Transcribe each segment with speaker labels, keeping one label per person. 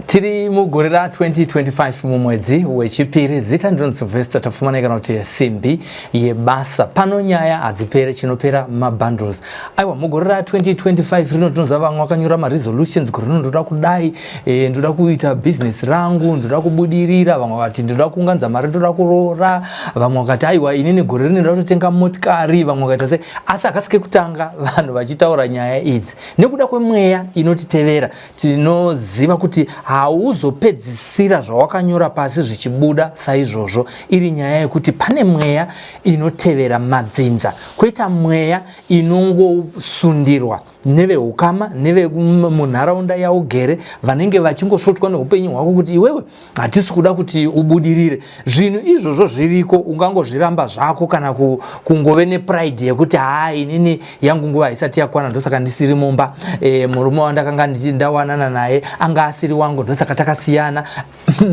Speaker 1: Tiri mugore ra2025 mumwedzi wechipiri. Zita ndinonzi Sylvester Tapfumanei kana kuti Simbi Yebasa. Pano nyaya hadzipere, chinopera mabundles. Aiwa, mugore ra2025 rino tinoziva vamwe vakanyora maresolutions, gore rino ndoda kudai, ndoda kuita business rangu, ndoda kubudirira. Vamwe vakati ndoda kuunganidza mari, ndoda kuroora. Vamwe vakati aiwa, inini gore rino ndoda kutotenga motikari. Vamwe vakaita sei, asi hakasi kekutanga vanhu vachitaura nyaya idzi. Nekuda kwemweya inotitevera, tinoziva kuti hauzopedzisira zvawakanyora pasi zvichibuda saizvozvo. Iri nyaya yekuti pane mweya inotevera madzinza, kwoita mweya inongosundirwa neveukama nevemunharaunda yaugere, vanenge vachingosvotwa neupenyu hwako kuti iwewe hatisi kuda kuti ubudirire. Zvinhu izvozvo zviriko, ungangozviramba zvako kana kungove nepride yekuti haa, inini yangu nguva haisati yakwana, ndosaka ndisiri mumba. Murume wandakanga ndawanana naye anga asiri wangu, ndosaka takasiyana.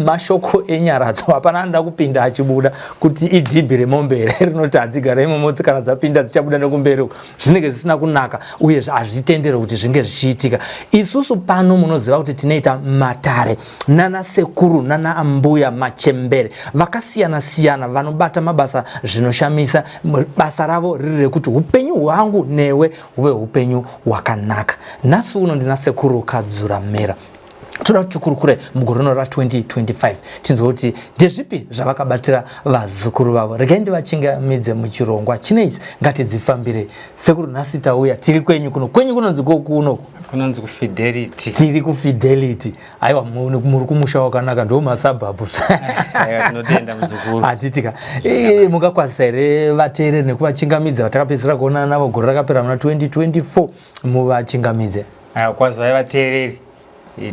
Speaker 1: Mashoko enyaradzo hapana anoda kupinda achibuda kuti idhibhi remombe here rinoti hadzigara imomo, kana dzapinda dzichabuda nekumberi. Zvinenge zvisina kunaka uye hazvitendere kuti zvinge zvichiitika. Isusu pano munoziva kuti tinoita matare nana sekuru nana ambuya, machembere vakasiyana siyana vanobata mabasa zvinoshamisa. Basa ravo riri rekuti upenyu hwangu newe huve upenyu hwakanaka. Nhasi uno ndina Sekuru Kadzuramera. Toda kuti tikurukure mugore rino ra2025, tinzwe kuti ndezvipi zvavakabatira vazukuru vavo. Regai ndivachingamidze muchirongwa chino ichi, ngatidzifambire. Sekuru, nhasi tauya, tiri kwenyu kuno. Kwenyu kunonzi kokuno?
Speaker 2: Kunonzi kuFidelity.
Speaker 1: Tiri kuFidelity. Aiwa, muri kumusha wakanaka, ndo masabhabhu.
Speaker 2: Tinotenda, muzukuru.
Speaker 1: Hatitika mungakwazisa here vateereri nekuvachingamidza vatakapedzisira kuonana navo gore rakapera muna 2024? Muvachingamidze.
Speaker 2: Aiwa, kwazivai vateereri.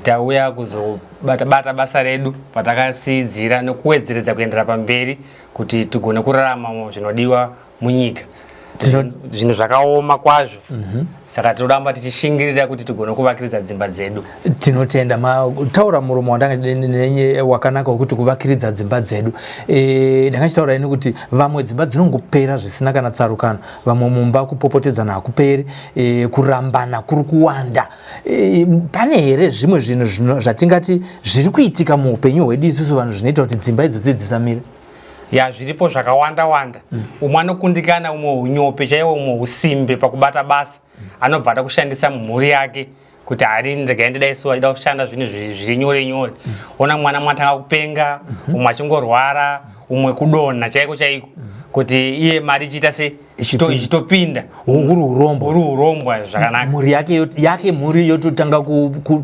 Speaker 2: Tauya kuzobata bata basa redu patakasiyidzira nekuwedzeredza kuendera pamberi kuti tigone kurarama zvinodiwa munyika. Zvinhu zvakaoma kwazvo, saka tinoramba tichishingirira kuti tigone kuvakiridza dzimba dzedu.
Speaker 1: Tinotenda. Mataura muromo wandanga wakanaka wekuti kuvakiridza dzimba dzedu. Ndanga chitaura ini kuti vamwe dzimba dzinongopera zvisina kana tsarukano, vamwe mumba kupopotedzana hakuperi, kurambana kuri kuwanda. Pane here zvimwe zvinhu zvatingati zviri kuitika muupenyu hwedu isusu vanhu zvinoita kuti dzimba idzodzi dzisamire?
Speaker 2: Ya, zviripo zvakawanda wanda. Umwe anokundikana, umwe unyope chaiwo, umwe usimbe pakubata basa, anobva ada kushandisa mhuri yake kuti hari regai ndidai so, achida kushanda zvinhu zviri nyore nyore. Ona mwana mwatanga kupenga, umwe achingorwara, umwe kudonha chaiko chaiko, kuti iye mari ichiita se ichitopinda.
Speaker 1: Huri urombo.
Speaker 2: Huri urombwa zvakanaka.
Speaker 1: Mhuri yake, mhuri yototanga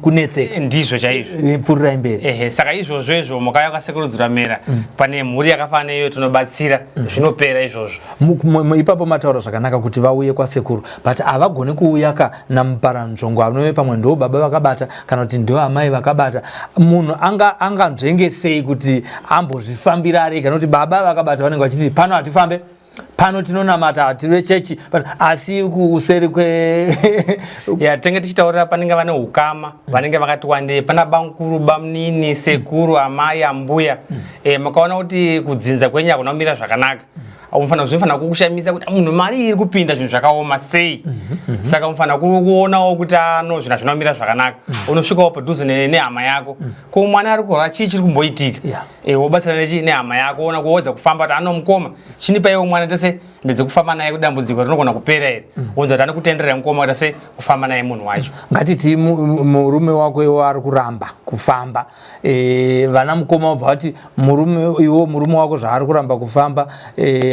Speaker 1: kunetseka.
Speaker 2: Ndizvo chaizvo.
Speaker 1: Pfuurirai mberi.
Speaker 2: Ehe, saka izvozvo izvo mukauya kwaSekuru Mera, pane mhuri yakafanana iyoyo, tinobatsira, zvinopera izvozvo.
Speaker 1: Ipapo mataura zvakanaka kuti vauye kwasekuru, but havagoni kuuya ka namuparanzvongo anove pamwe ndo baba vakabata kana kuti ndo amai vakabata. Munhu anganzvenge sei kuti ambozvifambira ari ega? Nokuti baba vakabata vanenge vachiti pano hatifambe, pano tinonamata, hative chechi, asi kuseri kwe
Speaker 2: Ya, tinenge tichitaurira panenge vane ukama vanenge vakati wandei, pana bamukuru, bamunini, sekuru, amai, ambuya. Mukaona kuti kudzinza kwenyu hakuna kumira zvakanaka, unofanira, zvinofanira kukushamisa kuti munhu mari iri kupinda, zvinhu zvakaoma sei. Saka unofanira kuonawo kuti ano zvinhu hazvina kumira zvakanaka. Unosvikawo padhuze nehama yako, ko mwana ari kurwara, chii chiri kumboitika? Wobatsira nehama yako, ona kuodza kufamba kuti ano mukoma, chinipaiwo mwana tese ndedzekufamba naye, kudambudziko rinogona kupera here? Wonzwa kuti anokutendera mukoma kuti ase kufamba naye munhu wacho.
Speaker 1: Ngatiti murume wako iwo ari kuramba kufamba, vana mukoma vobva vati murume iwo, murume wako zvaari kuramba kufamba,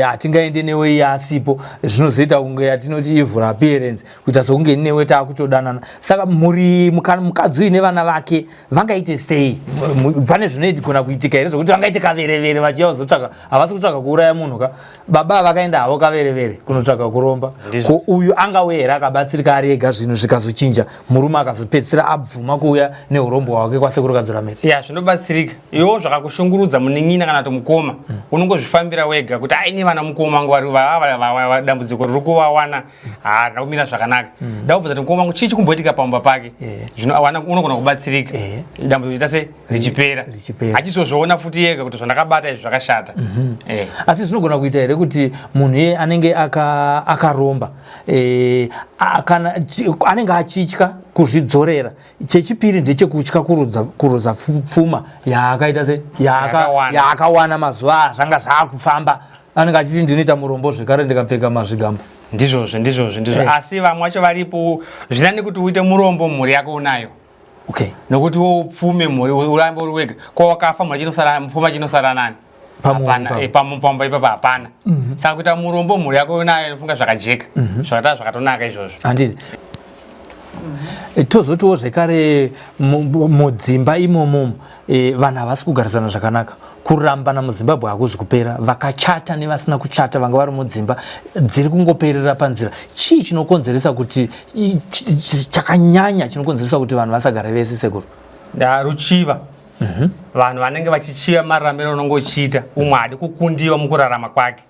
Speaker 1: hatingaende newe iye asipo. Zvinozoita kunge yatinoti evil appearance, kuita sekunge newe taakutodanana. Saka mhuri, mukadzi uyu nevana vake vangaite sei? Pane zvinogona kuitika here zvokuti vangaite kaverevere vachiya kuzotsvaka? Havasi kutsvaka kuuraya munhu ka, baba vakaenda havo kaverevere kunotsvaka kuromba. Ko uyu angauye here akabatsirika ari ega, zvinhu zvikazochinja, murume akazopedzisira abvuma kuuya neurombo hwake kwaSekuru Kadzuramera?
Speaker 2: Ya, zvinobatsirika. Iwo zvakakushungurudza munin'ina kana kuti mukoma, unongozvifambira wega kuti aine vana mukoma vangu vari dambudziko riri kuvawana harina kumira zvakanaka. Ndakubvunza kuti mukoma wangu chii chikumboitika pamumba pake. Zvino unogona kubatsirika, dambudziko chiita se richipera.
Speaker 1: Richipera.
Speaker 2: Achizozviona futi yega kuti zvandakabata izvi zvakashata.
Speaker 1: Asi zvinogona kuita here kuti munhu iye anenge akaromba, kana anenge achitya Kuzvidzorera. Chechipiri ndechekutya kuruza pfuma yaakaita se yaakawana mazuva azvanga zvaakufamba. Anenge achiti ndinoita murombo zvekare ndikapfeka mazvigamba.
Speaker 2: Ndizvozvo, ndizvozvo, ndizvo. Asi vamwe vacho varipo, zvinani kuti uite murombo mhuri yako unayo.
Speaker 1: Okay.
Speaker 2: Nokuti wo upfume mhuri urambe uri wega. Ko wakafa mhuri chinosara, pfuma chinosara nani? Hapana, pamupamba ipapa hapana. Saka kuita murombo mhuri yako unayo inofunga zvakajeka. Zvakata zvakatonaka izvozvo.
Speaker 1: Handiti. Tozotiwo zvekare mudzimba imomo vanhu havasi kugarisana zvakanaka. Kurambana muZimbabwe hakuzi kupera. Vakachata nevasina kuchata vanga vari mudzimba dziri kungoperera panzira. Chii chinokonzeresa kuti chakanyanya chinokonzeresa kuti vanhu vasagare vese sekuru?
Speaker 2: Ruchiva. Vanhu vanenge vachichiva mararamiro unonge uchiita. Umwe haadi kukundiwa mukurarama kwake.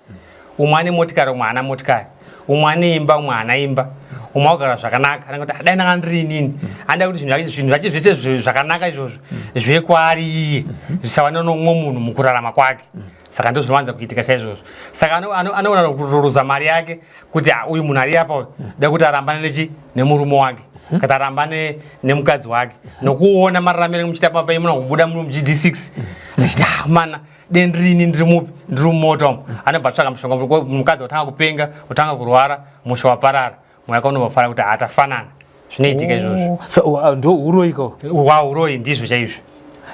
Speaker 2: Umwe ane motikari, umwe haana motikari. Umwe ane imba, umwe haana imba. Umwe akugara zvakanaka, anenge kuti dai ndanga ndiri inini. Anoda kuti zvinhu zvacho zvese zvakanaka izvozvo zvive kwaari iye, zvisawane nomumwe munhu mukurarama kwake. Saka ndizvo zvinowanza kuitika saizvozvo. Saka anoona kutoruza mari yake kuti uyu munhu ari apa uyu, da kuti arambane nechi nemurume wake, kana arambane nemukadzi wake. Nokuona mararamiro muchiita papa imuna kubuda mu GD6. Achiti mana dai ndiri ini ndiri mupi, ndiri mumota umu. Anobva atsvaka mushonga, mukadzi otanga kupenga, otanga kurwara, musha waparara. Mweya wake unobva kuti hatafanana. Zvinoitika izvozvo.
Speaker 1: So, ndo uroyi ko?
Speaker 2: Wa uroyi ndizvo chaizvo.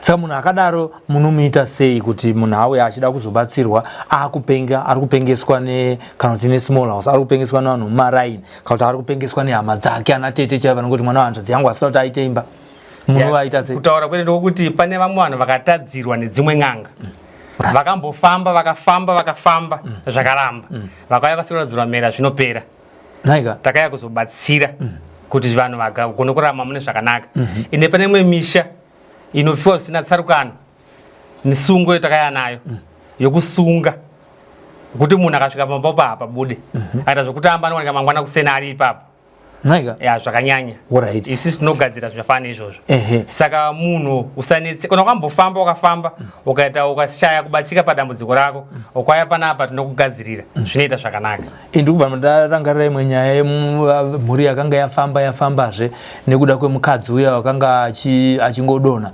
Speaker 1: Saka munhu akadaro munomuita sei kuti munhu auye achida kuzobatsirwa akupenga, ari kupengeswa ne kana kuti ne small house, ari kupengeswa nevanhu mumaraini, kana kuti ari kupengeswa nehama dzake ana tete chaivo vanongoti mwana wahanzvadzi yangu asina kuti aite imba. Munovaita sei?
Speaker 2: Kutaura kwete ndokuti pane vamwe vanhu vakatadzirwa nedzimwe n'anga. Vakambofamba, vakafamba, vakafamba, zvakaramba. Vakauya kwaSekuru Mera zvinopera.
Speaker 1: Naika.
Speaker 2: Takauya kuzobatsira kuti vanhu vagone kurarama mune zvakanaka. Ine pane imwe misha inofiwa zvisina tsarukano, misungo yotakauya nayo yokusunga kuti munhu akasvika pamba pa hapabude. Akaita zvekutamba anowanika mangwana kusena ari ipapo.
Speaker 1: Naika.
Speaker 2: Ya, zvakanyanya.
Speaker 1: Alright.
Speaker 2: Isi tinogadzira zvakafanana izvozvo. Saka munhu usanetse, kana wakambofamba wakafamba, ukaita ukashaya kubatsika padambudziko rako, ukauya panapa tinokugadzirira, zvinoita zvakanaka.
Speaker 1: Ndikubva ndarangarira imwe nyaya yemhuri yakanga yafamba yafambazve nekuda kwemukadzi uya wakanga achingodonha,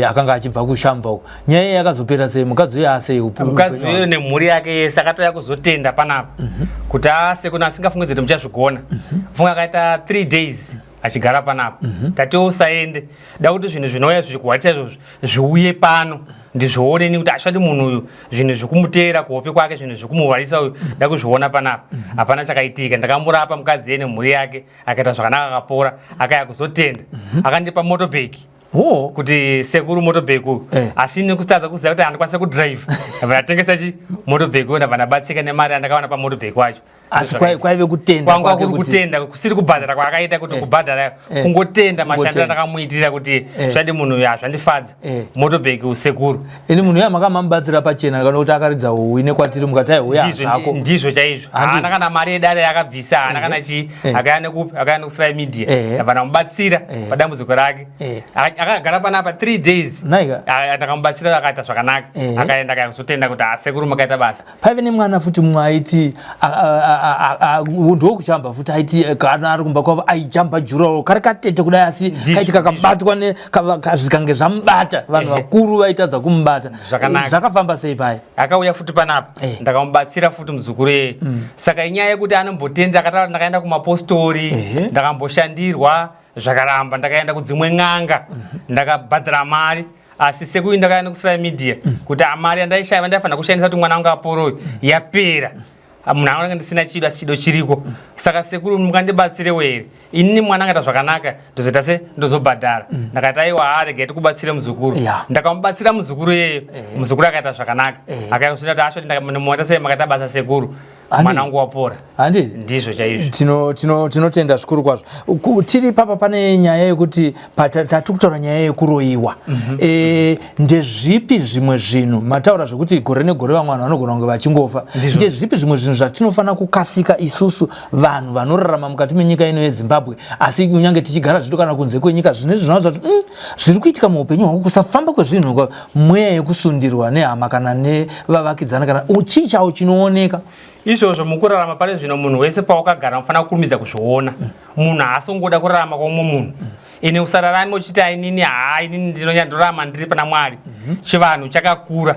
Speaker 1: akanga achibva kuShamva uko. Nyaya iyi yakazopera sei? Mukadzi uya asei?
Speaker 2: Mukadzi uyo nemhuri yake yese akatouya kuzotenda panapa kuti ase kuna asingafungidziri kuti muchazvigona. Funga akaita 3 days achigara panapa. Tati usaende, da kuti zvinhu zvinouya zvichikuhwarisa izvozvo zviuye pano ndizvione ini kuti ashati munhu uyu zvinhu zvekumuteera kuhope kwake, zvinhu zvekumuhwarisa uyu da kuzviona panapa. Hapana chakaitika. Ndakamurapa mukadzi iye nemhuri yake, akaita zvakanaka, akapora, akaya kuzotenda. Akandipa motorbike. Kuti sekuru motorbike uyu. Asi nekutadza kuziva kuti handikwanisa kudrive, ndatengesa chi motorbike uyu, ndabva ndabatsika nemari yandakawana pamotorbike wacho.
Speaker 1: Asi kwaive kutenda
Speaker 2: kwanga kuri kutenda kusiri kubhadhara kwaakaita kuti kubhadhara, kungotenda mashandiro andakamuitira kuti zvadi munhu uyu hazvandifadza. Motorbike usekuru.
Speaker 1: Ini munhu uya makamamubatsira pachena kana kuti akaridza huwi nekwatiri mukati ai huya zvako?
Speaker 2: Ndizvo chaizvo. Haana kana mari yedare yakabvisa, haana kana chii. Akaya nekupi? Akaya nekuSly Media. Ndabva ndamubatsira padambudziko rake. Akagara panapa 3 days. Ndakamubatsira akaita zvakanaka. Akaenda akaya kuzotenda kuti asekuru makaita basa.
Speaker 1: Paive nemwana futi mumwe aiti ndokuchamba futi aiti kana ari kumba kwavo aijamba jurawo kari katete kudai, asi kaiti kakabatwa zvikange zvamubata vanhu vakuru vaitadza kumubata. Zvakafamba sei paya?
Speaker 2: Akauya futi panapa, ndakamubatsira futi muzukuru yeye. Saka inyaya yekuti anombotenda akataura ndakaenda kumapostori, ndakamboshandirwa zvakaramba, ndakaenda kudzimwe n'anga, ndakabhadhara mari, asi sekuyi ndakaenda kuSly Media kuti mari yandaishaya ndaifanira kushandisa kuti mwana wangu aporoyo yapera. Munhu anenge ndisina chido, asi chido chiriko. Saka sekuru mukandibatsirewo here, inini mwana angaita zvakanaka ndozoita se ndozobhadhara. Ndakati aiwa, haregai tikubatsire muzukuru. Ndakamubatsira muzukuru iyeyo, muzukuru akaita zvakanaka. Akauya kusvika kuti ashoti munoita sei, makaita basa sekuru, mwana wangu wapora.
Speaker 1: Handiti?
Speaker 2: Ndizvo chaizvo.
Speaker 1: Tinotenda zvikuru kwazvo. Tiri papa pane nyaya yekuti tati kutaura nyaya yekuroyiwa. Ndezvipi zvimwe zvinhu mataura zvekuti gore negore vamwe vanhu vanogona kunge vachingofa? Ndezvipi zvimwe zvinhu zvatinofanira kukasika isusu vanhu vanorarama mukati menyika ino yeZimbabwe, asi kunyange tichigara zvito kana kunze kwenyika, zvino izvi zvinoratidza kuti zviri kuitika muupenyu hwangu, kusafamba kwezvinhu, mweya yekusundirwa nehama kana nevavakidzana, kana chii chawo chinooneka?
Speaker 2: Izvozvo mukurarama pane zvino, munhu wese pawakagara unofanira kukurumidza kuzviona. Munhu haasongoda kurarama kwaumwe munhu. Ine usararame uchiti ainini, haa, inini ndinonyandorama ndiri pana Mwari. Chivanhu chakakura,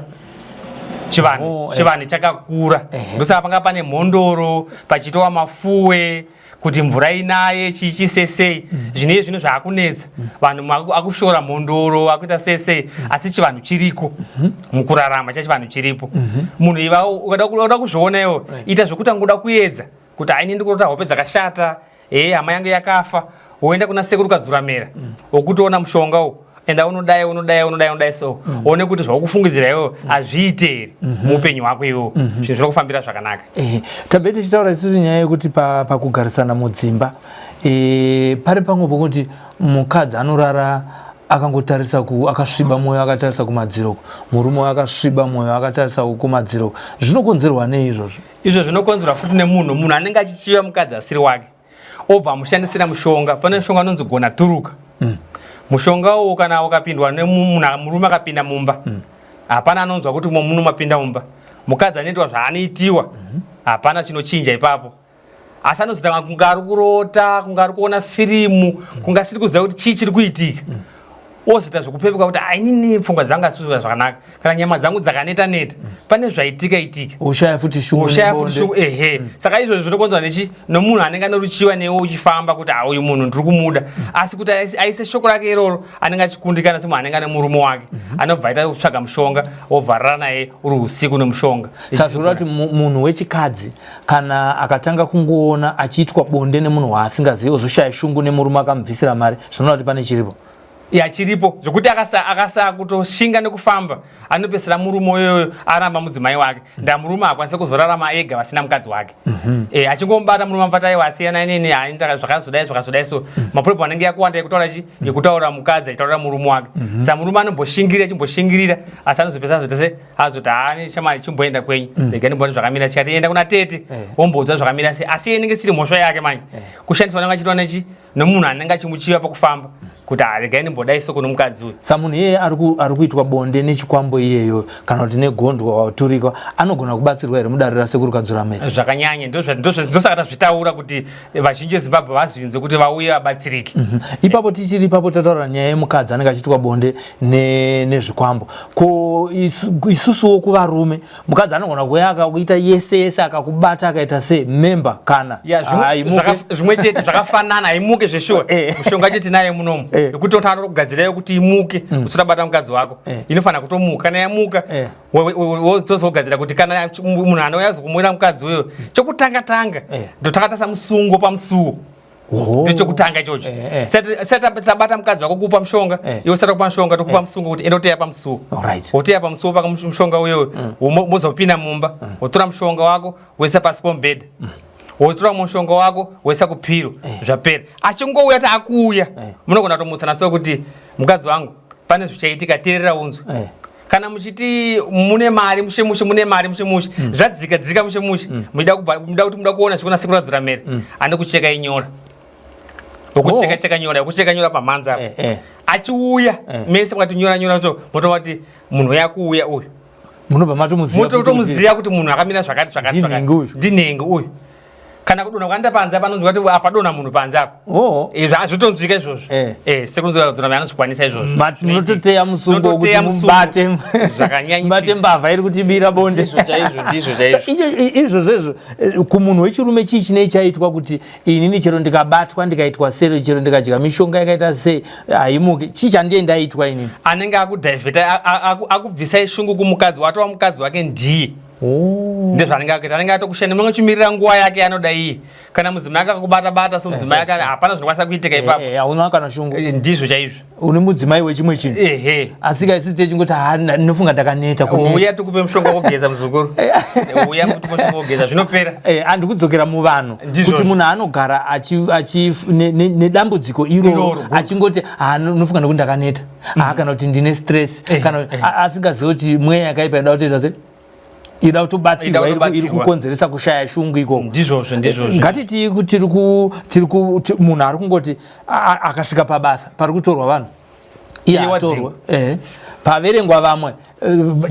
Speaker 2: chivanhu.
Speaker 1: Oh.
Speaker 2: Chivanhu chakakura. Ndosaka panga pane mhondoro, pachitowa mafuwe kuti mvura inaye chichi sesei. Zvino iye zvino zvaakunetsa vanhu, akushora mhondoro, akuita sesei, asi chivanhu chiriko mukurarama. Chachivanhu chiripo. Munhu iva ukada kuzviona iwo, ita zvekuti angoda kuedza kuti haini ndikurota hope dzakashata, hama yangu yakafa, woenda kuna Sekuru Kadzuramera, wokutoona mushonga uwu, enda unodai, unodai, unodai, unodai, so one kuti zvaukufungidzira iwewe hazviite here muupenyu hwako iwewe. Zvinhu zvinokufambira zvakanaka.
Speaker 1: Tabe tichitaura isusu nyaya yekuti pakugarisana mudzimba, pari pamwe pokuti mukadzi anorara akangotarisa ku akasviba mwoyo akatarisa kumadziro, murume akasviba mwoyo akatarisa kumadziro. Zvinokonzerwa nei izvozvo?
Speaker 2: Izvo zvinokonzerwa futi nemunhu. Munhu anenge achichiva mukadzi asiri wake, obva amushandisira mushonga. Pane mushonga unonzi gona turuka. Mushonga uwu kana ukapindwa nemunhu, murume akapinda mumba, hapana anonzwa kuti umo muno mapinda mumba. Mukadzi anoitwa zvaanoitiwa, hapana chinochinja ipapo, asi anozoita kunge ari kurota, kunge ari kuona firimu, kunge asiri kuziva kuti chii chiri kuitika. Ozoita zvekupepuka kuti ainini pfungwa dzangu asikuita zvakanaka, kana nyama dzangu dzakaneta neta, pane zvaitika itika.
Speaker 1: Ushaya futi shungu
Speaker 2: Ushaya futi
Speaker 1: nebonde.
Speaker 2: shungu, ehe. Saka izvozvo zvinokonzerwa nechi nomunhu anenge ane ruchiva newe uchifamba kuti ha, uyu munhu ndiri kumuda, asi kuti aise shoko rake iroro anenge achikundikana semunhu anenge ane murume wake. Anobva aita kutsvaga mushonga, wobvarara naye uri usiku nemushonga.
Speaker 1: Saka zvinoreva kuti munhu wechikadzi kana akatanga kungoona achiitwa bonde nemunhu waasingazivi, ozoshaya shungu nemurume akamubvisira mari, zvinoreva kuti pane chiripo.
Speaker 2: Ya, chiripo zvekuti akasa kutoshinga nekufamba, anopesera murume uyoyo aramba mudzimai wake. Ndamurume haakwanisi kuzorarama ega vasina mukadzi wake. Achingomubata murume amubata, aiwa, asiyana inini, hai, zvakazodai, zvakazodai, so maproblem anenge yakuwanda yekutaura chi yekutaura mukadzi achitaurira murume wake. Sa murume anomboshingirira, achimboshingiririra, asi anozopesa azoita se azoti, haani shamwari, chimboenda kwenyu, rega ndimboti zvakamira. Chikati enda kuna tete, womboudza zvakamira sei, asi inenge isiri mhosva yake manje, kushandiswa anenge achiitwa nechi nomunhu anenge achimuchiva pakufamba kuti "Ah, regai ndimbodai soko nomukadzi uyu."
Speaker 1: Sa munhu iyeye ari kuitwa bonde nechikwambo iyeyo kana kuti negondwa waturikwa, anogona kubatsirwa here mudare raSekuru Kadzuramera?
Speaker 2: Zvakanyanya. Ndosaka tazvitaura kuti vazhinji veZimbabwe vazvinze kuti vauye vabatsirike.
Speaker 1: Ipapo tichiri ipapo, tataura nyaya yemukadzi anenge achiitwa bonde nezvikwambo. Ko isusuwo kuvarume, mukadzi anogona kuuya akakuita yese yese, akakubata, akaita sei, memba kana
Speaker 2: Ya,
Speaker 1: haimuke?
Speaker 2: Zvimwe chete, zvakafanana, haimuke zveshuwa. Mushonga wacho tinaye munomu yekuti totaura kugadzira yekuti imuke usati wabata mukadzi wako. Inofanira kutomuka. Kana yamuka, tozogadzira kuti kana munhu anouya azokumwira mukadzi uyo, chokutanga tanga ndotanga tasa musungo pamusuwo. Ndechokutanga ichocho. Sati tabata mukadzi wako kupa mushonga, iwe usati kupa mushonga, tokupa musungo kuti enda uteya pamusuwo. Woteya pamusuwo paka mushonga uyoyo, mozopinda mumba, wotora mushonga wako woisa pasi pomubhedha, wotora mushonga wako woisa kupiro. Zvapera. Achingouya, ti akuuya, munogona kutomutsana so kuti mukadzi wangu, pane zvichaitika, teerera unzwe. Kana muchiti mune mari mushe mushe, mune mari mushe mushe, zvadzika dzika mushe mushe, muchida kuti muda kuona zvikona Sekuru Kadzuramera, ane kucheka inyora, wokucheka cheka nyora, yokucheka nyora pamhanza apa. Achiuya, mese mukati nyora nyora, so motova kuti munhu uya akuuya uyu.
Speaker 1: Munobva matomuziva futi.
Speaker 2: Motomuziva kuti munhu akamira zvakati zvakati
Speaker 1: Ndinhengi
Speaker 2: zvakati.
Speaker 1: Uyu.
Speaker 2: Ndinhengi uyu. Kana kudonha kwaenda panze apa, anonzwa kuti apa dona munhu panze apa. Zvotonzwika izvozvo. Sekuru Kadzuramera anozvikwanisa izvozvo.
Speaker 1: Munototeya musungo wekuti
Speaker 2: Tinototeya musungo.
Speaker 1: mubate
Speaker 2: Zvakanyanyisisa.
Speaker 1: mubate mbavha iri kutibira bonde.
Speaker 2: Ndizvo chaizvo, ndizvo chaizvo.
Speaker 1: Izvozvo izvo, kumunhu wechirume chii chinei chaitwa kuti inini chero ndikabatwa, ndikaitwa sero, chero ndikadya mishonga yakaita sei, haimuki? Chii chandiye ndaitwa inini?
Speaker 2: Anenge akudhaivheta, akubvisai shungu kumukadzi, watova mukadzi wake ndiye. Ndezvaanenge akuita, anenge atokushanda, munenge uchimirira nguva yake yanoda iye. Kana mudzimai ake akakubata bata, so mudzimai ake hapana zvinokwanisa kuitika ipapo.
Speaker 1: Hauna kana shungu.
Speaker 2: Ndizvo chaizvo.
Speaker 1: Une mudzimai wechimwe chinhu.
Speaker 2: Ehe.
Speaker 1: Asi ka isusu techingoti, ha, ndinofunga ndakaneta, kuneta.
Speaker 2: Uya tikupe mushonga wokugeza, muzukuru, uya tikupe mushonga wokugeza, zvinopera.
Speaker 1: Handi kudzokera muvanhu
Speaker 2: Ndizvozvo.
Speaker 1: kuti munhu anogara nedambudziko iroro,
Speaker 2: Iroro, good.
Speaker 1: achingoti, ha, nofunga nekuti ndakaneta, ha, kana kuti ndine stress, kana asingazivi kuti mweya yakaipa ida kutoita se ida kutobatsirwa,
Speaker 2: Ida
Speaker 1: iri
Speaker 2: kutobatsirwa.
Speaker 1: kukonzeresa kushaya shungu ikoko.
Speaker 2: Ndizvozvo, ndizvozvo.
Speaker 1: Ngatiti tiri ku munhu ari kungoti akasvika pabasa pari kutorwa vanhu. Iye atorwa. Paverengwa vamwe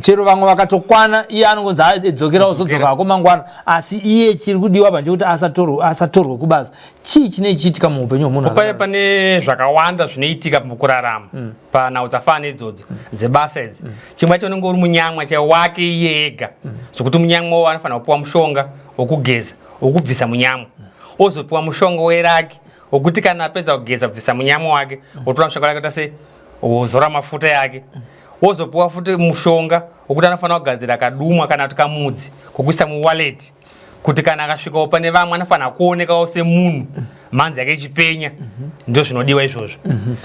Speaker 1: chero vamwe vakatokwana, iye anongonzi adzokera, uzodzoka hako mangwana, asi iye chiri kudiwa pa chekuti asatorwe kubasa. Chii chine chiitika muupenyu hwemunhu?
Speaker 2: Paye pane zvakawanda zvinoitika mukurarama panhau dzafana neidzodzo dzebasa idzi. Chimwe chacho unenge uri munyamwa chaiwo wake iye ega, zvokuti munyamwa uwo anofanira kupiwa mushonga wokugeza, wokubvisa munyamwa, ozopiwa mushonga weraki wokuti kana apedza kugeza, kubvisa munyamwa wake, wotora mushonga wake, se wozora mafuta yake, wozopiwa futi mushonga wokuti anofanira kugadzira kadumwa kana kuti kamudzi kokuisa muwallet, kuti kana akasvikawo pane vamwe anofanira kuonekawo semunhu mhanzi yake ichipenya. Ndo zvinodiwa izvozvo.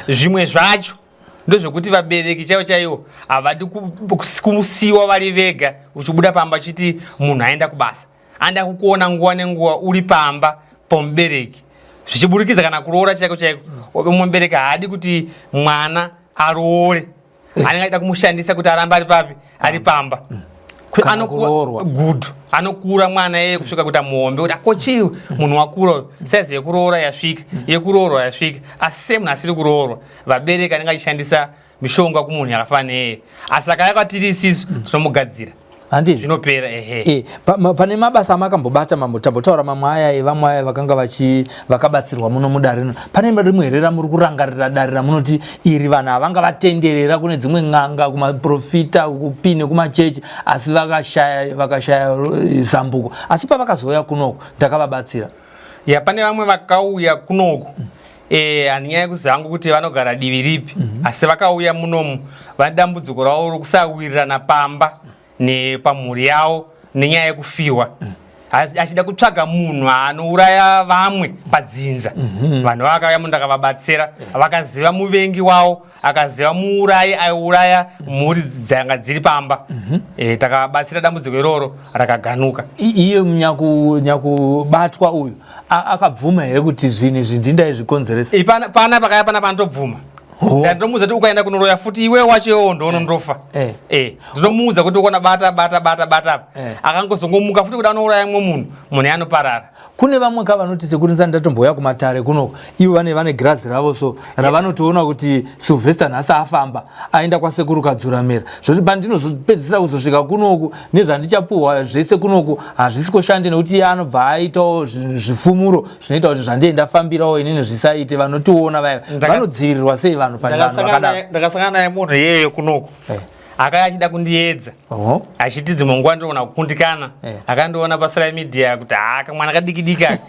Speaker 2: Zvimwe zvacho ndozvekuti vabereki chaivo chaivo havadi kumusiwa vari vega. Uchibuda pamba chiti munhu aenda kubasa, anoda kukuona nguva nenguva uri pamba pomubereki, zvichiburikidza kana kuroora chaiko chaiko. Umwe mubereki haadi kuti mwana aroore, anenge achida kumushandisa kuti arambe ari papi, ari pamba.
Speaker 1: Kana kuroorwa.
Speaker 2: Good, anokura mwana iyeye kusvika kuita muhombe, kuti akochiwe munhu wakura uyu, saizi yekuroora yasvika, yekuroorwa yasvika, asi semunhu asiri kuroorwa, vabereki anenge achishandisa mishonga kumunhu yakafanana neyeye. Asi akauya kwatiri isisu, tinomugadzira.
Speaker 1: Handizvo?
Speaker 2: Zvinopera, ehe.
Speaker 1: Pane mabasa amakambobata, mambo, tambotaura mamwe aya evamwe aya vakanga vakabatsirwa muno mudare rino. Pane rimwe here ramuri kurangarira, dare ramunoti iri vanhu havanga vatenderera kune dzimwe n'anga, kumaprofita, kupi nekumachechi, asi vakashaya zambuko, asi pavakazouya kunoku ndakavabatsira?
Speaker 2: Ya, pane vamwe vakauya kunoku. Handinyaya kuziva hangu kuti vanogara divi ripi, asi vakauya munomu vane dambudziko ravo rokusawirirana pamba nepamhuri yavo nenyaya yekufiwa. Achida kutsvaga munhu anouraya vamwe padzinza. Vanhu vakauya muno, ndakavabatsira, vakaziva muvengi wavo, akaziva muurayi aiuraya mhuri dzanga dziri pamba. Takavabatsira, dambudziko iroro rakaganuka.
Speaker 1: Iye nyakubatwa uyu akabvuma here kuti zvinhu izvi ndindaizvikonzeresa?
Speaker 2: Pana pakaya pana panotobvuma.
Speaker 1: Oh.
Speaker 2: Ndinomuudza kuti ukaenda kunoroya futi iwe wacho iwewo ndonondofa. Ndinomuudza kuti ukona bata bata bata bata apa. Akangozongomuka futi kuti anouraya mumwe munhu, munhu anoparara.
Speaker 1: Kune vamwe ka vanoti sekuri ndisati ndatombouya kumatare kunoko, ivo vane girazi ravo so ravanotoona kuti Sylvester nhasi afamba aenda kwasekuru Kadzuramera, zvoti pandinozopedzisira kuzosvika kunoku nezvandichapuhwa zvese kunoku hazvisi kushandi, nekuti iye anobva aitawo zvifumuro zvinoita kuti zvandiye ndafambirawo inini zvisaite. Vanotiona vaya vanodzivirirwa sei vanhu pane vanhu vakadaro?
Speaker 2: Ndakasangana naye munhu iyeyo kunoku. Akaya achida kundiedza, achiti dzimwe nguva ndinoona kukundikana. Akandiona pasocial media kuti ha, kamwana kadiki diki aka,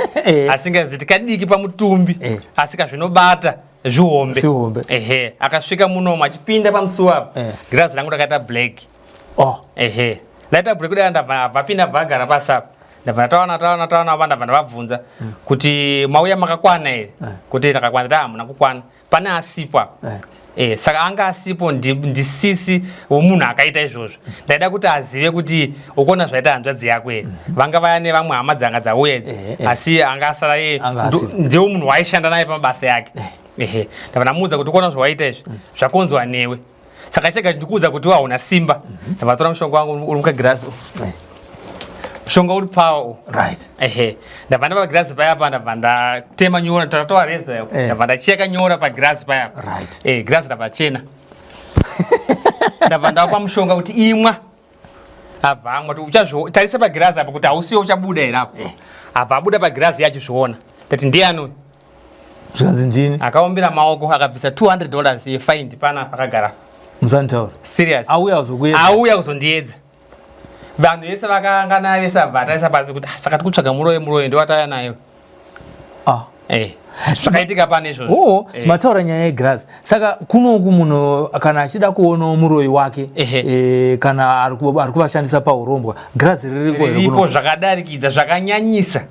Speaker 2: asingaziti kadiki pamutumbi, asi kazvinobata zvihombe.
Speaker 1: Zvihombe.
Speaker 2: Ehe, akasvika munomu, achipinda pamusuwo apa, girazi rangu rakaita black. Ehe, laita black kudai, ndabva vapinda, bva agara pasi apa, ndabva ndataona taona taona apa, ndabva ndavabvunza kuti mauya makakwana here? Kuti takakwana. Ta hamuna kukwana, pane asipo apa. Saka anga asipo ndisisi womunhu akaita izvozvo. Ndaida kuti azive kuti ukuona zvaita hanzvadzi yako here, vanga vaya nevamwe hama dzanga dzauya idzi, asi anga asara iye
Speaker 1: Anga asipo.
Speaker 2: Ndiwo munhu waaishanda naye pamabasa yake. Ehe, ndabva ndamuudza kuti ukuona zvawaita izvi zvakonzwa newe, saka chega ndikuudza kuti hauna simba. Ndabva tora mushonga wangu uri mukagirazi, mushonga uri pawo. Ehe, ndabva ndapa girazi payapa, ndabva ndatema nyora, tatova reza. Ndabva ndacheka nyora pagirazi payapa. Girazi ndabva chena, ndabva ndapa mushonga kuti imwa, abva amwa, kuti tarisa pagirazi apa kuti hausiwo uchabuda here apo. Abva abuda pagirazi achizviona. Tati ndiani uyu?
Speaker 1: Zvikanzi ndini.
Speaker 2: Akaombera maoko, akabvisa $200 yefaindi pana akagara.
Speaker 1: Musanditaura.
Speaker 2: Serious.
Speaker 1: Auya kuzokuedza?
Speaker 2: Auya kuzondiedza. Vanhu vese vakanga naye vese abva atarisa pasi kuti, "Ah, saka tikutsvaga muroyi, muroyi ndowatauya nayo." Zvakaitika pane izvozvo.
Speaker 1: Oo, mataura nyaya yegirazi, saka kunoku munhu kana achida kuonawo muroyi wake, kana ari kuvashandisa paurombwa, girazi ririko here
Speaker 2: Riripo.
Speaker 1: kunoku?
Speaker 2: Zvakadarikidza, zvakanyanyisa.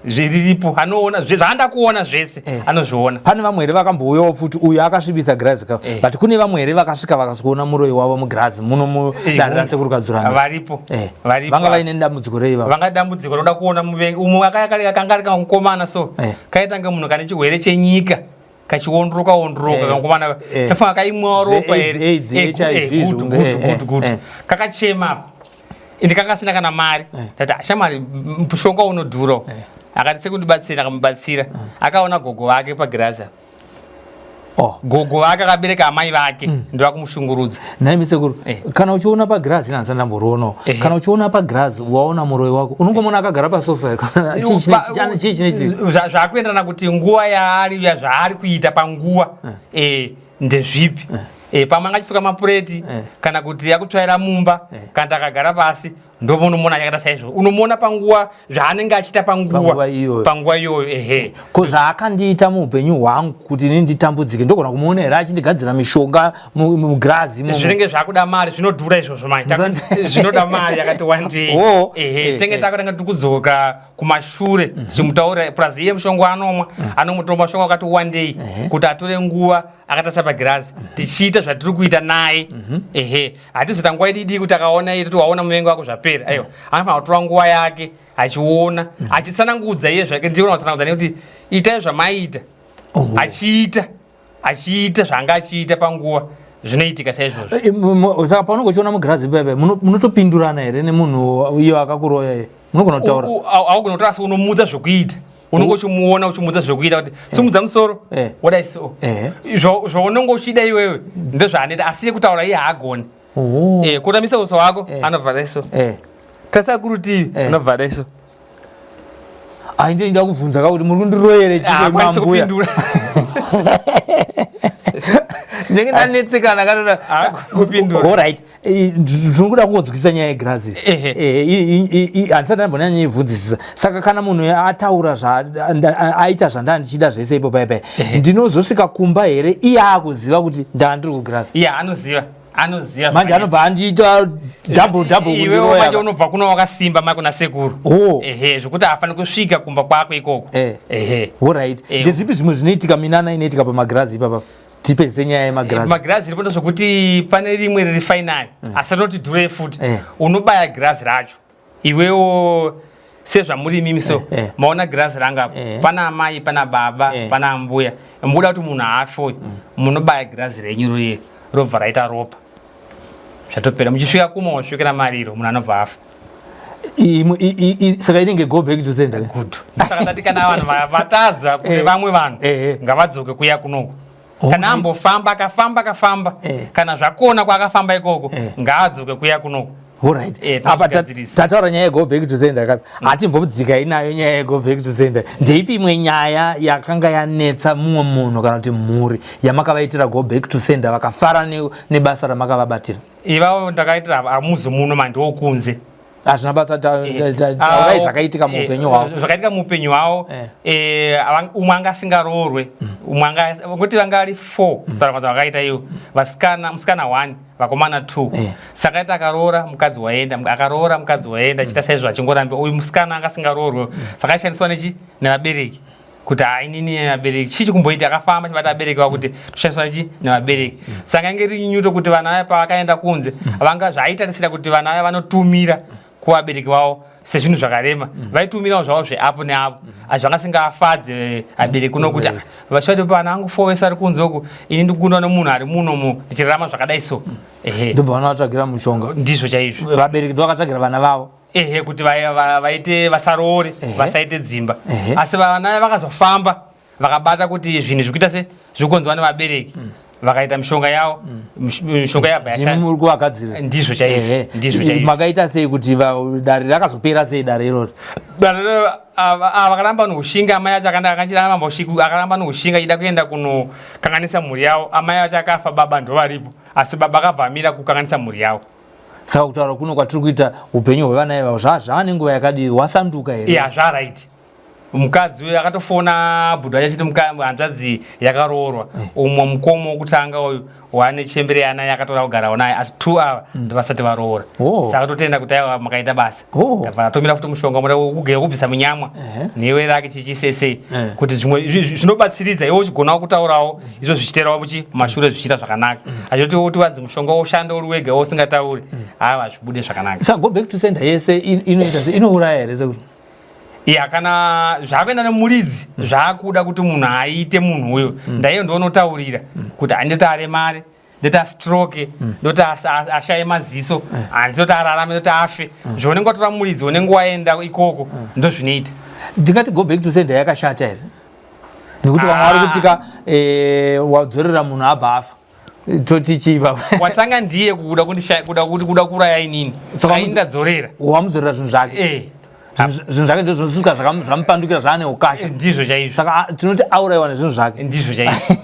Speaker 2: Zviriripo, anoona zvaanda kuona zvese. Anozviona.
Speaker 1: Pane vamwe here vakambouyawo futi, uyu akasvibisa girazi ka, but kune vamwe here vakasvika vakasikuona muroyi wavo mugirazi muno mudare rasekuru Kadzuramera?
Speaker 2: Varipo. Varipo.
Speaker 1: Vanga vaine dambudziko rei vavo?
Speaker 2: Vanga dambudziko roda kuona muvengi. Umwe akanga ari kamukomana so, kaita kunge munhu kane chirwere chenyika, kachiondoroka ondoroka. Kamukomana sefunga kaimwawo ropa
Speaker 1: Zve
Speaker 2: here.
Speaker 1: AIDS, HIV,
Speaker 2: Good,
Speaker 1: zvunge,
Speaker 2: good, good, good. Kakachema apa, ende kakasina kana mari. Tati, "Ah, shamwari, mushonga unodhura." Akati sekundibatsira, akamubatsira, akaona gogo vake pagirazi apa.
Speaker 1: Oh.
Speaker 2: Gogo vake akabereka amai vake ndovakumushungurudza.
Speaker 1: Nhaimi sekuru, kana uchiona pagirazi, ini handisati ndamborionawo. Kana uchiona pagirazi waona muroi wako, unongomuona akagara pasofa here? Kana chii chinechi?
Speaker 2: Zvakuenderana kuti nguva yaari, zvaari kuita panguva ndezvipi. Pamwe angachisuka mapureti kana kuti akutsvaira mumba kana takagara pasi, ndomunomuona achakaita saizvo. Unomuona panguva zvaanenge achiita panguva.
Speaker 1: Panguva iyoyo.
Speaker 2: Panguva iyoyo, ehe.
Speaker 1: Ko zvaakandiita muupenyu hwangu kuti ini nditambudzike, ndogona kumuona here achindigadzira mishonga mugirazi imomo?
Speaker 2: Zvinenge zvakuda mari, zvinodhura izvozvo manje. Zvinoda mari yakati wandei. Ehe. Tenge takatanga tiri kudzoka kumashure tichimutaurira, plus iye mushonga anomwa, anomutora mashonga akati wandei kuti atore nguva akatarisa pagirazi tichiita zvatiri kuita naye. Ehe, hatizoita nguva ididi kuti akaona iye toti waona muvengi wako, zvapera. Aiwa, anofanira kutora nguva yake achiona, achitsanangudza iye zvake. Ndiona kutsanangudza nekuti itai zvamaita. Achiita achiita zvaanga achiita panguva zvinoitika saizvozvo.
Speaker 1: Saka paunenge uchiona mugirazi pepe, munotopindurana here nemunhu iyo akakuroya iye? Munogona kutaura?
Speaker 2: Haugona kutaura, asi unomuudza zvokuita. Unenge uchimuona uchimuudza zvokuita kuti simudza musoro, wodai so. Zvaunenge uchida iwewe ndozvaanoita, asi iye kutaura iye haagoni. Kutamisa uso hwako, anobva dai so. Tarisa kurutivi, anobva dai so.
Speaker 1: Ai, ndinoda kubvunza ka kuti muri kundiroyere chii?
Speaker 2: Haakwanisi
Speaker 1: mambuya
Speaker 2: kupindura.
Speaker 1: Ndinenge ndanetsekana katoda.
Speaker 2: Kupindura.
Speaker 1: Alright, ndinokuda kungonzwisisa nyaya yegirazi. Handisati ndambonyanya ibvunzisisa. Saka kana munhu ataura aita zvandaa ndichida zvese ipo paipai, ndinozosvika kumba here iye akuziva kuti ndaa ndiri kugirazi?
Speaker 2: Iye anoziva, anoziva.
Speaker 1: Manje anobva andiita double double
Speaker 2: Iwewe manje
Speaker 1: kundiroya.
Speaker 2: Unobva kuno wakasimba mai kuna sekuru. Ehe, zvekuti haafani kusvika kumba kwako ikoko. Ehe.
Speaker 1: Alright. Ndezvipi zvimwe zvinoitika, minana inoitika pamagirazi ipapa? Tipedzise nyaya yemagirazi.
Speaker 2: Magirazi iripo ndezvekuti pane rimwe riri final, asi rinoti dhurei futi. Unobaya girazi racho iwewo sezvamuri imimi so. Maona girazi ranga apo, pana amai, pana baba, pana ambuya. Mukuda kuti munhu afe uyu, munobaya girazi renyu riye, robva raita ropa, zvatopera. Muchisvika kuma wasvikira mariro, munhu anobva afa.
Speaker 1: Saka inenge go back to sender.
Speaker 2: Good. Saka tati kana vanhu vatadza kune vamwe vanhu, ngavadzoke kuya kunoku. Kana ambofamba, akafamba, akafamba, kana zvakona kwaakafamba ikoko, ngaadzoke kuya kunoku.
Speaker 1: Alright. Apa
Speaker 2: Tinozvigadzirisa.
Speaker 1: Tataura nyaya yego back to sender kapi, hatimbodzika inayo nyaya yego back to sender. Ndeipi imwe nyaya yakanga yanetsa mumwe munhu kana kuti mhuri yamakavaitira go back to sender vakafara nebasa ramakavabatira?
Speaker 2: Ivavo ndakaitira hamuzi muno, mandiwokunze.
Speaker 1: Hazvina basa, taurai zvakaitika muupenyu hwavo.
Speaker 2: Zvakaitika muupenyu hwavo, umwe anga asingaroorwe, umwe anga kuti vanga vari four. Tsarakwadza vakaita iwo vasikana, musikana one, vakomana two. Saka ita akaroora, mukadzi waenda, akaroora, mukadzi waenda, achiita saizvo achingorambe. Uyu musikana anga asingaroorwe, saka aishandiswa nechi nevabereki kuti hai, inini vabereki chii chikumboita. Akafamba achibata vabereki vavo kuti toshandiswa nechi nevabereki. Saka inge riri nyuto kuti vana vaya pavakaenda kunze, vanga zvaaitarisira kuti vana vaya vanotumira kuvabereki vavo sezvinhu zvakarema, vaitumirawo zvavo zveapo neapo, asi zvanga singafadze vabereki kuno kuti vashati vana vangu four vese vari kunze uku, ini ndikukundwa nemunhu ari munomu ndichirarama zvakadai so. Ehe.
Speaker 1: Ndobva vana vatsvagira mushonga.
Speaker 2: Ndizvo chaizvo.
Speaker 1: Vabereki ndo vakatsvagira vana vavo.
Speaker 2: Ehe, kuti vaite vasaroore, vasaite dzimba. Asi vana vakazofamba vakabata kuti zvinhu zvikuita se zvikukonzwa nevabereki, vakaita mishonga yavo. Mishonga yabva
Speaker 1: Ndimi
Speaker 2: yashanda.
Speaker 1: Muri kuvagadzirira.
Speaker 2: Ndizvo chaizvo. Ndizvo chaizvo.
Speaker 1: Makaita sei kuti dare rakazopera sei dare iroro?
Speaker 2: Dare vakaramba noushinga. Amai acho akaramba noushinga achida kuenda kunokanganisa mhuri yavo. Amai acho akafa, baba ndovaripo, asi baba akabva amira kukanganisa mhuri yavo.
Speaker 1: Saka kutaura kuno kwatiri kuita, upenyu hwevana ivavo zvava nenguva yakadii, hwasanduka here?
Speaker 2: Ya, zvaright. Mukadzi uyu akatofona bhudhu acho achiti hanzvadzi yakaroorwa. Umwe mukoma wokutanga uyu wane chembere yana yakatora kugarawo naye, asi two ava ndovasati varoora. Saka totenda kuti aiwa, makaita basa. Tabva tatomira futi mushonga muda wokugera kubvisa munyamwa newe rake chichisesei kuti zvimwe zvinobatsiridza iwe uchigonawo kutaurawo izvo zvichiterawo muchi mashure zvichiita zvakanaka. Achoti kuti wanzi mushonga woshanda uri wega usingatauri, aiwa, hazvibude zvakanaka.
Speaker 1: Saka go back to sender yese inoita se inouraya here sekuti?
Speaker 2: Ya, kana zvakuenda nemuridzi, zvaakuda kuti munhu aite munhu uyo, ndaiyo ndoonotaurira kuti handiti aremare, ndoti astroke, ndoti ashaye maziso, handiti ararame, ndoti afe. Zvaunenge watora muridzi, unenge waenda ikoko, ndozvinoita.
Speaker 1: Ndingati go back to sender yakashata here? Nekuti vamwe vari kutika wadzorera munhu abva afa. Toti chii baba?
Speaker 2: Watanga ndiye kuda kundishaya, kuda kuti kuda kuuraya inini. Saka ini ndadzorera.
Speaker 1: Wamudzorera zvinhu zvake. Zvinhu zvake ndizvo zvinosvika zvamupandukira zvaane ukasha.
Speaker 2: Ndizvo chaizvo.
Speaker 1: Saka tinoti aurayiwa nezvinhu zvake.
Speaker 2: Ndizvo chaizvo.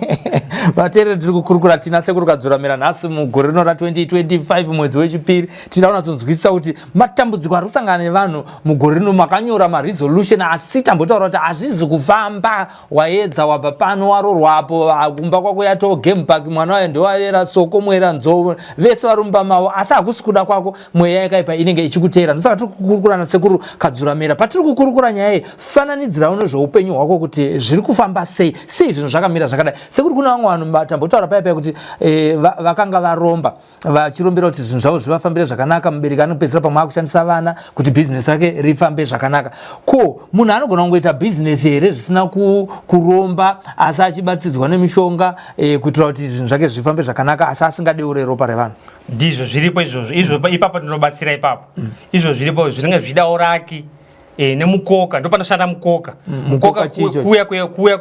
Speaker 1: Vateereri, tiri kukurukura tina Sekuru Kadzuramira nhasi mugore rino ra2025 mwedzi wechipiri. Tinoda kunyatsonzwisisa kuti matambudziko ari kusangana nevanhu mugore rino. Makanyora maresolution, asi tambotaura kuti hazvizi kufamba. Waedza, wabva pano, warorwa apo, kumba kwako yatoo game park, mwana wayo ndowayera soko, mwera nzou, vese vari mumba mavo, asi hakusi kuda kwako, mweya yakaipa inenge ichikuteera. Ndosaka tiri kukurukura naSekuru Kadzuramira. Patiri kukurukura nyaya iyi, fananidzirawo nezveupenyu hwako kuti zviri kufamba sei, sei zvinhu zvakamira zvakadai. Sekuru, kuna vamwe vanhu tambotaura paya paya kuti vakanga varomba vachirombera kuti zvinhu zvavo zvivafambire zvakanaka. Mubereki anopedzisira pamwe akushandisa vana kuti bhizinesi rake rifambe zvakanaka. Ko munhu anogona kungoita bhizinesi here zvisina kuromba, asi achibatsidzwa nemishonga kuitira kuti zvinhu zvake zvifambe zvakanaka, asi asingadeure ropa revanhu?
Speaker 2: Ndizvo zviripo izvozvo. Izvo ipapo ndinobatsira ipapo. Izvo zviripo zvinenge zvichidawo raki nemukoka. Ndo panoshanda mukoka.
Speaker 1: Mukoka
Speaker 2: Mukoka
Speaker 1: chicho?
Speaker 2: Kuuya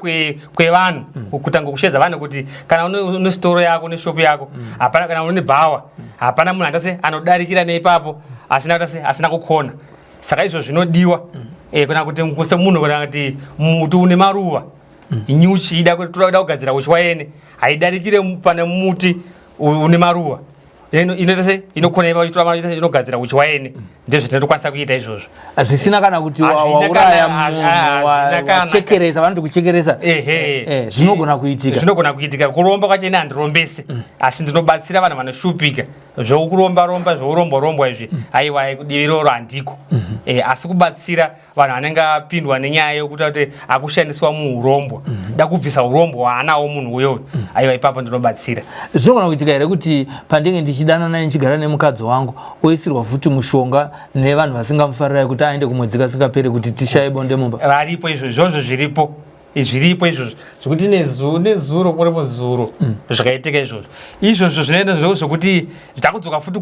Speaker 2: kwevanhu, kutanga kushedza vanhu kuti kana une sitoro yako neshopu yako, hapana, kana une bhawa, hapana munhu andase anodarikira neipapo asina kuita se asina kukona. Saka izvo zvinodiwa kana kuti semunhu, kana kuti muti une maruva, nyuchi ida toda kugadzira uchi waene, haidarikire pane muti une maruva. Inoita se inokona ipapo, ichitora maruva, inogadzira uchi waene. Ndezvetinotokwanisa kuita izvozvo.
Speaker 1: Zvisina kana kuti wauraya munhu, wachekeresa, vanoti kuchekeresa.
Speaker 2: Ehe.
Speaker 1: Zvinogona kuitika.
Speaker 2: Zvinogona kuitika. Kuromba kwacho ini handirombese, asi ndinobatsira vanhu vanoshupika. Zvokuromba romba, zvourombo rombwa izvi, aiwa, divi iroro handiko. Asi kubatsira vanhu vanenge apindwa nenyaya yokuti kuti akushandiswa muurombwa, da kubvisa urombwa hwaanawo munhu uyoyo, aiwa, ipapo ndinobatsira.
Speaker 1: Zvinogona kuitika here kuti pandinge ndichidana naye, ndichigara nemukadzi wangu, oisirwa futi mushonga nevanhu vasingamufarirai kuti aende kumwedzi kasingaperi kuti tishaye bonde mumba?
Speaker 2: Varipo izvo, izvozvo zviripo, zviripo izvozvo, zvekuti nezuro kuri muzuro zvakaitika izvozvo. Izvozvo zvinoenda zvokuti zvakudzoka futi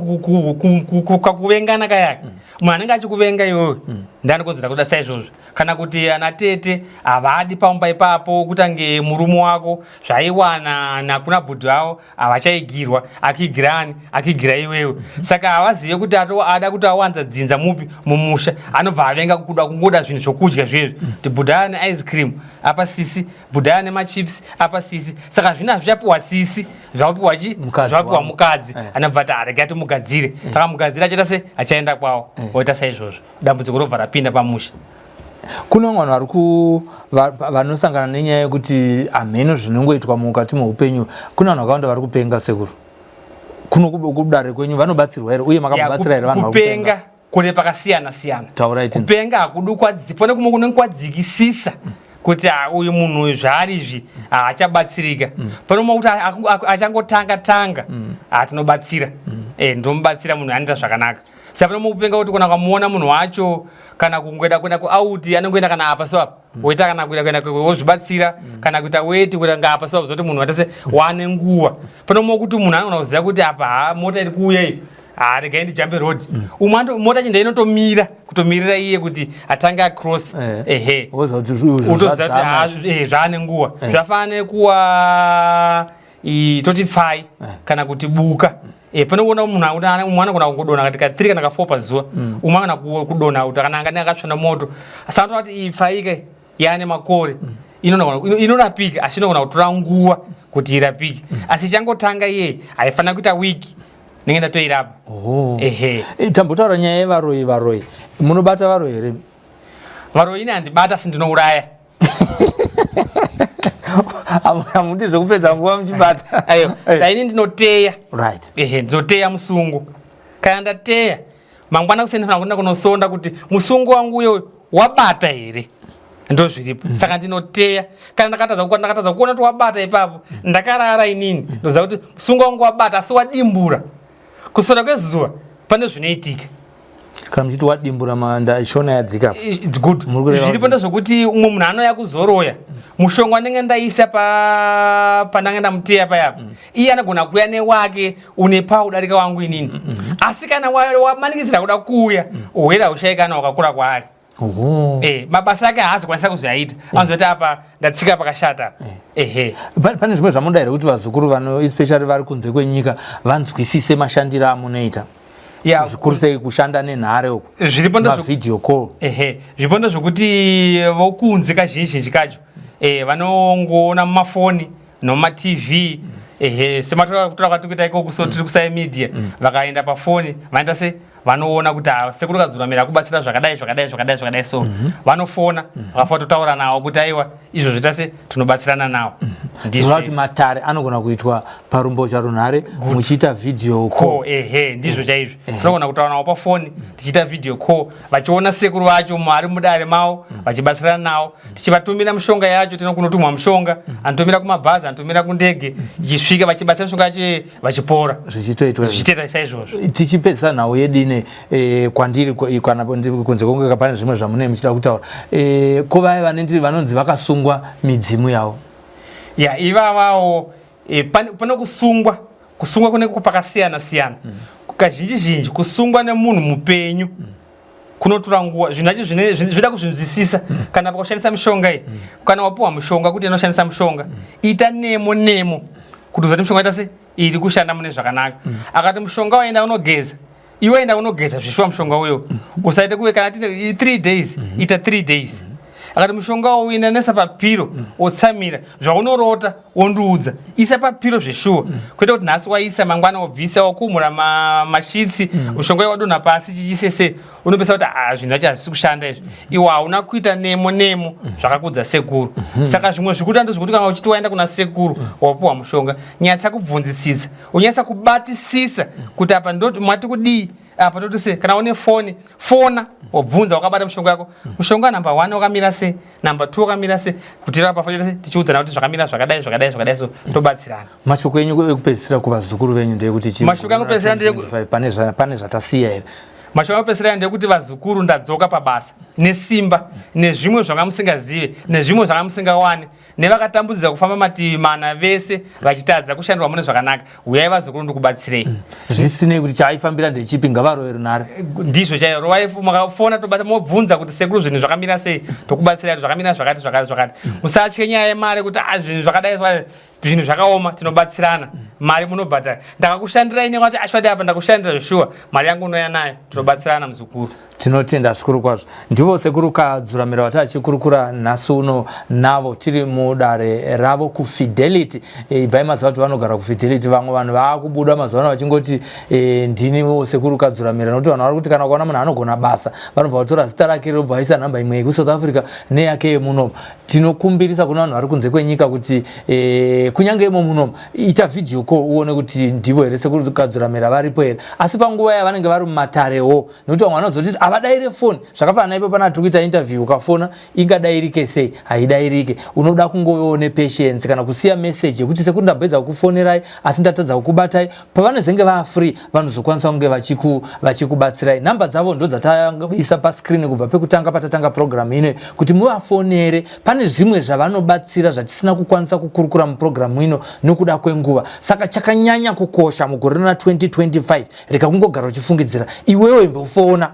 Speaker 2: kakuvengana kayaka. Munhu anenge achikuvenga iwewe ndianokonzera kuda saizvozvo, kana kuti ana tete havadi pamba ipapo, kutange murume wako zvaiwana nakuna bhudhi vavo havachaigirwa, akigirani akigira iwewe. Saka havazive kuti ada kuti awanza dzinza mupi mumusha. Anobva avenga, kuda kungoda zvinhu zvokudya zvezvi, kuti bhudhi ane ice cream apa sisi, bhudhi ane machips apa sisi. Saka zvino hazvichapiwa sisi, zvapiwa chi?
Speaker 1: Mukadzi
Speaker 2: Zvapiwa
Speaker 1: wangu.
Speaker 2: mukadzi. Anobva ati, "Arega timugadzire." Takamugadzira, achaita se achaenda kwawo, oita saizvozvo, dambudziko robva rapinda pamusha.
Speaker 1: Kune vamwe vanhu vari ku vanosangana nenyaya yekuti hamheno zvinongoitwa mukati meupenyu. Kune vanhu vakawanda vari kupenga. Sekuru, kuno kudare kwenyu vanobatsirwa here, uye makambobatsira here vanhu vari kupenga?
Speaker 2: Kupenga kune pakasiyana siyana.
Speaker 1: Taurai tinzwe.
Speaker 2: Kupenga hakudu pane kumwe kunenge kwadzikisisa kuti uyu munhu uyu zvaari izvi haachabatsirika. Pane umwe kuti achangotanga tanga, tinobatsira. Ndinomubatsira munhu anoita zvakanaka. Saka pane umwe kupenga kuti kana ukamuona munhu wacho, kana kungoenda kuenda kuauti, anongoenda kana apa so apa, woita kana kuenda kuenda wozvibatsira, kana kuita weti, kuita ngapa so, zoti munhu watase wane nguva. Pane umwe kuti munhu anogona kuziva kuti apa ha mota iri kuuya iyi, ha, regai ndijambe road. Umwe mota chinda inotomira kutomirira iye kuti atange across. Ehe.
Speaker 1: Woziva kuti izvi
Speaker 2: Utoziva kuti
Speaker 1: zvadzama.
Speaker 2: Zvaane nguva. Zvafanana nekuwa toti pfai kana kuti buka. Panoona munhu umwe anogona kungodonha kati ka 3 kana ka 4 pazuva. Umwe anogona kudonha kuti kana anga akatsva nemoto. Saka toda kuti iyi pfai kai yaane makore inorapika, asi inogona kutora nguva kuti irapike. Asi ichangotanga iye haifanira kuita wiki, ndinge ndatoirapa.
Speaker 1: Oh.
Speaker 2: Ehe.
Speaker 1: Tambotaura nyaya yevaroyi. Varoyi, munobata varoyi here?
Speaker 2: Varoyi ini handibata, asi ndinouraya.
Speaker 1: Hamuti zvekupedza nguva muchibata.
Speaker 2: Aiwa, daini ndinoteya. Ehe, ndinoteya musungo. Kana ndateya, mangwana kuseni ndinofanira kuenda kunosonda kuti musungo wangu uyo wabata here. Ndo zviripo. Saka ndinoteya. Kana ndakatadza kuona kuti wabata ipapo, ndakarara inini, ndoziva kuti musungo wangu wabata, asi wadimbura. Kusora kwezuva pane zvinoitika.
Speaker 1: Kana muchiti wadimbura, manda shona yadzika.
Speaker 2: It's good.
Speaker 1: Muri kureva
Speaker 2: Zviripo ndezvekuti umwe munhu anouya kuzoroya, mushonga wanenge ndaisa pandange ndamuteya payapa, iye anogona kuuya newake une pawa kudarika wangu inini. Asi kana wamanikidzira kuda kuuya, uhwere haushayikana wakakura kwaari. Eh, mabasa ake haazokwanisa kuzoyaita eh. anozoti apa ndatsika pakashata eh.
Speaker 1: Ehe. Pane zvimwe zvamunoda here kuti vazukuru vano especially vari kunze kwenyika vanzwisise mashandiro amunoita? Yeah. Zvikuru sei kushanda nenhare uku.
Speaker 2: Zviripo
Speaker 1: ndo video call.
Speaker 2: Ehe. Zviripo ndo zvokuti vokunze kazhinji zhinji kacho eh vanongoona mumafoni nomatv ehe sematora kwatiri kuita ikoko so tiri kusai media vakaenda pafoni vanoita se vanoona kuti ah, sekuru Kadzuramira akubatsira zvakadai zvakadai zvakadai zvakadai so mhm. vanofona mhm. vakafa totaura nawo kuti aiwa izvo zvoita se tinobatsirana nawo
Speaker 1: mhm. ndizvo kuti matare anogona kuitwa parumbozha runhare muchiita video
Speaker 2: call ehe ndizvo chaizvo tinogona kutaura nawo pafoni tichiita video call vachiona sekuru vacho mari mudare mavo vachibatsirana nawo tichivatumira mishonga yacho tinokunotumwa mushonga anotumira kumabhazi anotumira kundege ichisvika vachibatsira mishonga yacho vachipora
Speaker 1: zvichitoitwa
Speaker 2: zvichitoita saizvozvo
Speaker 1: tichipedzisa nhau yedu ine e, kwandiri kana kunze kunge pane zvimwe zvamunee muchida kutaura e, ko vaya vanenge vanonzi vakasungwa midzimu yavo
Speaker 2: ya ivavawo e, pane kusungwa kusungwa kunenge pakasiyana siyana mm. kazhinji zhinji kusungwa nemunhu mupenyu mm. kunotora nguva zvinhu zvacho zvinoda kuzvinzwisisa mm. kana pakushandisa mishonga iyi mm. kana wapiwa mushonga kuti inoshandisa mushonga mm. ita nemo nemo kuti uzati mushonga ita se iri kushanda mune zvakanaka akati mushonga waenda unogeza iwe enda unogeza zvishuwa mushonga uyo usaite kuve kana tine 3 days ita 3 days akati mushonga uyu nesa papiro otsamira zvaunorota wondiudza isa papiro zveshuwa mm. kwete kuti nhasi waisa mangwana wobvisa wakumura mashitsi mm. mushonga mm. wadonha pasi chichisese unopesa kuti ah, zvinhu zvacho hazvisi kushanda izvi mm. iwe hauna kuita nemo nemo mm. zvakakudza sekuru mm -hmm. saka zvimwe zvikuita ndozvekuti kana uchiti waenda kuna sekuru mm. wapuwa mushonga nyatsa kubvunzisisa unyatsa kubatisisa mm. kuti apa ndoti mwati kudii apa toti se kana une foni fona wobvunza wakabata mushonga yako mushonga number one wakamira se number two wakamira se kuti rapa foni se tichiudzana kuti zvakamira zvakadai zvakadai zvakadai so tobatsirana
Speaker 1: mashoko enyu ekupedzisira kuvazukuru venyu ndeyekuti
Speaker 2: chii mashoko angu ekupedzisira ndeye
Speaker 1: pane pane zvatasiya here
Speaker 2: mashoko ekupedzisira ndeyekuti vazukuru ndadzoka pabasa nesimba nezvimwe zvanga musingazive nezvimwe zvanga musingawani nevakatambudzika kufamba mativi mana vese vachitadza kushandirwa mune zvakanaka huyai vazukuru ndikubatsirei mm.
Speaker 1: zvisinei kuti chaaifambira ndechipi ngavarove runhare
Speaker 2: ndizvo chaiyo rovai makafona tobata mobvunza kuti sekuru zvinhu zvakamira sei tokubatsirai zvakamira zvakati zvakati zvakati mm. musatye nyaya yemari kuti ah, zvinhu zvakadai zvinhu zvakaoma tinobatsirana mm. mari munobhadhara ndakakushandirai nekwati ashwadi apa ndakushandira zveshuwa mari yangu unoya nayo tinobatsirana muzukuru
Speaker 1: Tinotenda zvikuru kwazvo. Ndivo sekuru Kadzuramira vati achikurukura nhasi uno navo tiri mudare ravo kuFidelity. E, ibvai mazuva kuti vanogara kuFidelity. Vamwe vanhu vaakubuda mazuva ano vachingoti e, ndiniwo sekuru Kadzuramira nokuti vanhu vari kuti kana ukaona munhu anogona basa vanobva vatora zita rake robva vaisa nhamba imwe yekuSouth Africa neyake yemunomu. Tinokumbirisa kuna vanhu vari kunze kwenyika kuti e, kunyange imo munomu ita video call uone kuti ndivo here sekuru Kadzuramira varipo here asi panguva yavanenge vari mumatarewo nokuti vamwe vanozoti havadaire foni zvakafanana ipo pana tiri kuita interview ukafona ingadairike sei haidairike unoda kungovewo nepatience kana kusiya message yekuti sekuri ndabhedza kukufonerai asi ndatadza kukubatai pavanozenge vaafree vanozokwanisa kunge vachikubatsirai nhamba dzavo ndodzataisa pascreen kubva pekutanga patatanga program ino kuti muvafonere pane zvimwe zvavanobatsira zvatisina kukwanisa kukurukura muprogramu ino nokuda kwenguva saka chakanyanya kukosha mugore rina 2025 rega kungogara uchifungidzira iwewe imbofona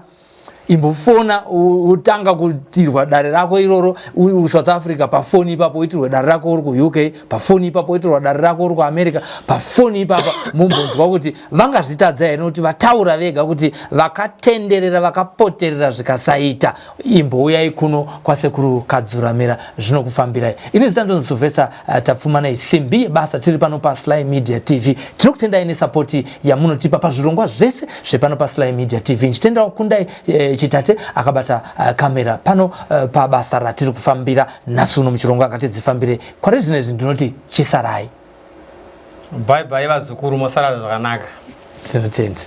Speaker 1: imbofona utanga kuitirwa dare rako iroro uri South Africa pafoni ipapo uitirwe dare rako uri kuUK pafoni ipapo uitirwa dare rako uri kuAmerica pafoni ipapa mumbonzwa kuti vangazvitadza here nokuti vataura vega kuti vakatenderera vakapoterera zvikasaita Imbouyai kuno kwasekuru Kadzuramira zvinokufambirai. Ini zita ndonzi Sylvester eh, Tapfumanei simbi yebasa tiri pano paSly Media TV. Tinokutendai nesapoti yamunotipa pazvirongwa zvese zvepano paSly Media TV. Ndichitendawo Kundai eh, Chitate akabata eh, kamera pano eh, pabasa ratiri kufambira nhasi uno muchirongwa ngatidzifambire. Kwari zvino izvi ndinoti chisarai.
Speaker 2: Bye bye vazukuru mosara zvakanaka.
Speaker 1: Tinotenda.